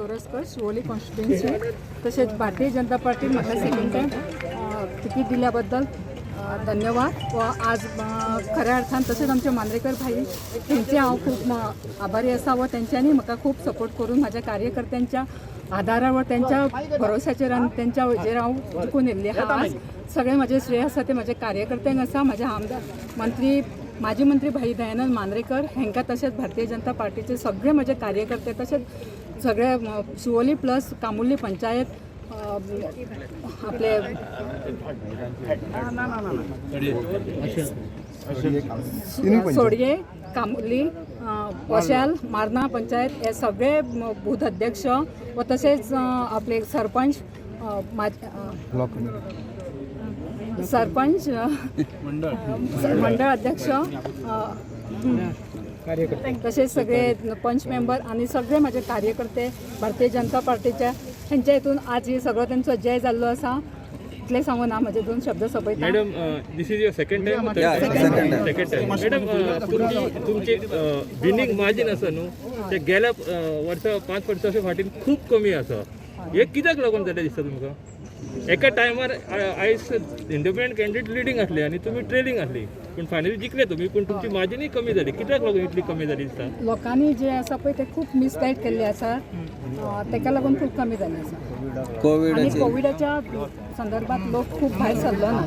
Toraskar, Siolim constituency. तशेंच Bharatiya Janata party म्हाका second time ticket दिल्या बद्दल धन्यवाद व आज खऱ्या अर्थान तशेंच आमचे मांद्रेकर भाई हेंचे हांव खूब आभारी आसा व तेंच्यांनी म्हाका खूब सपोर्ट करून म्हाज्या कार्यकर्त्यांच्या आदारावर, त्यांच्या भरोश्याचेर आनी तेंच्या हेजेर हांव जिखून येयल्लें आहा. आज सगळें म्हाजें श्रेय आसा तें म्हाज्या कार्यकर्त्यांक आसा, म्हाज्या आमदार मंत्री, माजी मंत्री भाई दयानंद मांद्रेकर हांकां, तशेंच भारतीय जनता पार्टीचे सगळे म्हजे कार्यकर्ते, तशेंच सगळे शिवोली प्लस कामुर्ली पंचायत, आपले सोडये, कामुर्ली, वशाल, मार्ना पंचायत हे सगळे बूथ अध्यक्ष व तशेंच आपले सरपंच, सरपंच, मंडळ अध्यक्ष, तसेच सगळे पंच मेंबर आणि सगळे माझे कार्यकर्ते भारतीय जनता पार्टीच्या, हेंच्या हितून आज ही सगळो तेंचो जय जाल्लो आसा. इतलें सांगून हांव म्हजे दोन शब्द सोंपयता. Madam, this is your second time? Second time. Second time. Madam, तुमची तुमची विनींग मार्जीन आसा न्हू, ते गेल्या वर्सा, 5 वर्सां फाटीन खूब कमी आसा. हे कित्याक लागून जालें दिसता तुमकां? एका टायमार आयज इंडिपेंडंट कॅन्डिडेट लिडींग आसले आनी तुमी ट्रेलिंग आसली, पूण फायनली जिखले तुमी, पूण तुमची मार्जिनूय कमी जाली. कित्याक लागून इतली कमी जाली दिसता? लोकांनी जे आसा पळय ते खूब मिसगायड केल्ले आसा, तेका लागून खूब कमी जाल्लें आसा. कोविडाचे आणि कोविडाच्या संदर्भात लोक खूब भायर सरलो ना.